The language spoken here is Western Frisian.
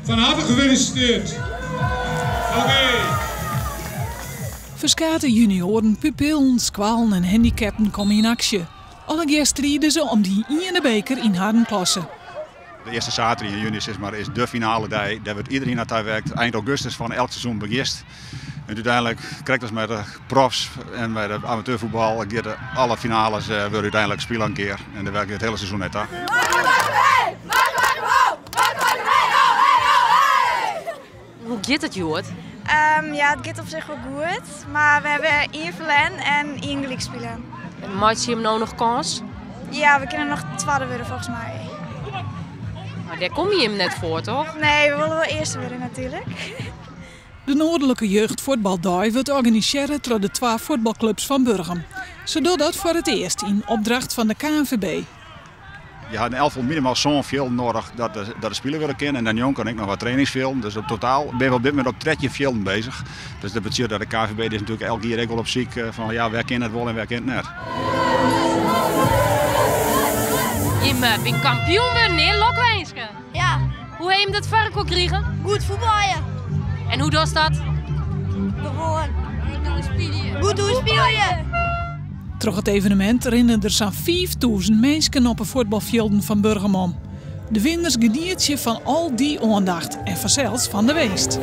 Fan harte gefelisiteerd. Oké. Ferskate junioaren, pupillen, skoallen en handikapten komme yn aksje. Allegear stride se om dy iene beker yn harren klasse. De earste saterdei yn juny sis mar, is de finale dei. Dêr wurdt iderien nei ta werkt. Ein augustus fan elk seizoen begjinst. En úteinlik, krekt as mei de profs en mei de amateurfuotbal, giet alle finales eh, wurde úteinlik spile in kear. En dêr werkt it hiele seizoen nei ta. Hoe giet it hjoed? Ja, it giet op sich wol goed, mar we hawwe ien ferlern en ien gelyk spile. Meitsje jim no noch kâns? Ja, we kinne noch twadde wurde folgens my. Mar dêr komme jim net foar, toch? Nee, we wolle wol earste wurde natuerlik. De Noardelike Jeugdfuotbaldei wurdt organisearre troch de twa fuotbalklups fan Burgum. Se dogge dat foar it earst yn opdracht fan de KNVB. Je ha in elftal minimaal sân fjilden noadich dat der spile wurde kin en dêrnjonken ek noch wat trainingsfjilden. Dus op totaal binne we op dit momint op 13 fjilden bezich. Dus dat betsjut dat de KNVB is natuerlik elk jier ek wol op syk fan ja, wêr kin it wol en wêr kin it net. Jim binne kampioen wurden, hè? Lokwinsken! Ja. Hoe ha jim dat foar elkoar krigen? Goed fuotbalje. En hoe dochst dat? Gewoan. Goed oerspylje. Troch it evenemint rinne der sa'n 5000 minsken op 'e fuotbalfjilden fan Burgum om. De winners genietsje fan al dy oandacht en fansels fan de winst.